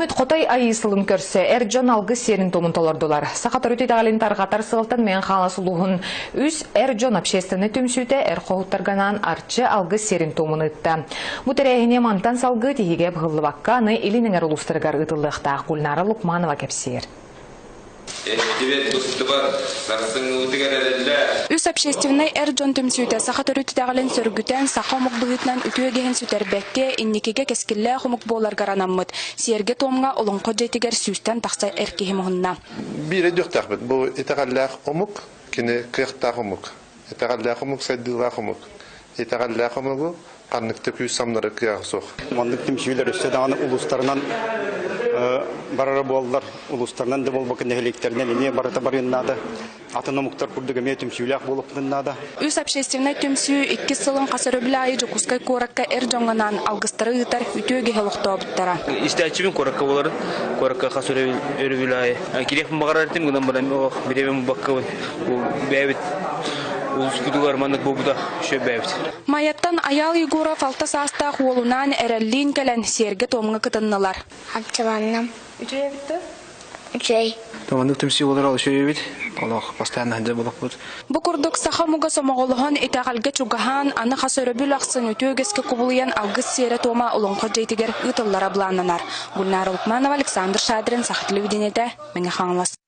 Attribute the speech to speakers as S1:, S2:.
S1: Үүммүт Хотой Айыы сылын көрсө эр дьон алгыс сиэрин-туомун толордулар. Саха төрүт итэҕэлин тарҕатар сыалтан Мэҥэ Хаҥалас улууһун үс эр дьон общественнай түмсүүтэ эр хоһуттарга анаан Арчы алгыс сиэрин-туомун ыытта. Бу тэрээһини мантан салгыы тиһигэ быһыллыбакка аны Илин Эҥэр улуустарыгар ыытыллыахтаах Гульнара Лукманова кэпсиир.
S2: Эстибэт быстыбат, сарсыҥҥыбытыгар эрэллээх.
S3: Үс общественнай эр дьон түмсүүтэ саха төрүт итэҕэлин сөргүтэн, саха омук быһыытынан үтүө үгэһин сүтэрбэккэ, инникигэ кэскиллээх омук буоларгар анаммыт сиэргэ-туомҥа Олоҥхо дьиэтигэр сүүстэн тахса эр киһи муһунна.
S4: Биир өйдүөхтээхпит, бу итэҕэллээх омук, кини кыахтаах омук. Итэҕэллээх омук сайдыылаах омук. Итэҕэллээх омугу ханнык да күүс самнары кыаҕа суох.
S5: Маннык түмсүүлэр өссө даҕаны улуустарынан барара буоллар, улуустарынан да буолбакка нэһилиэктэринэн эмиэ барыта барыан наада. Атын омуктар курдук эмиэ түмсүүлээх буолуохпутун наада.
S3: Үс общественнай түмсүү иккис сылын хас өрөбүл аайы Дьокуускай куоракка эр дьоҥҥо анаан алгыстары ыытар үтүө үгэһи олохтообуттара.
S6: Истээччибин куоракка буоларын, куоракка хас өрөбүл аайы кириэхпин баҕарар этим, гынан баран олох бириэмэм булбаккабын бэйэбит улууспутугар маннык буолбута үчүгэй бэйэбит.
S3: Майаттан Айаал Егоров алта саастаах уолунаан эрэллиин кэлэн сиэргэ-туомҥа кытыннылар.
S7: Арчыланным.
S3: Үчүгэй эбит дуо?
S7: Үчүгэй.
S6: Маннык түмсүү буолар үчүгэй эбит. Олох постоянно сылдьар буолуохпут.
S3: Бу курдук саха омуга сомоҕолоһон, итэҕэлгэ чугаһаан, аны хас өрөбүл ахсын үтүө үгэскэ кубулуйан алгыс сиэрэ-туома Олоҥхо дьиэтигэр ыытыллара былааннанар. Гульнара Лукманова, Александр Шадрин, Саха телевидениетэ, Мэҥэ Хаҥалас.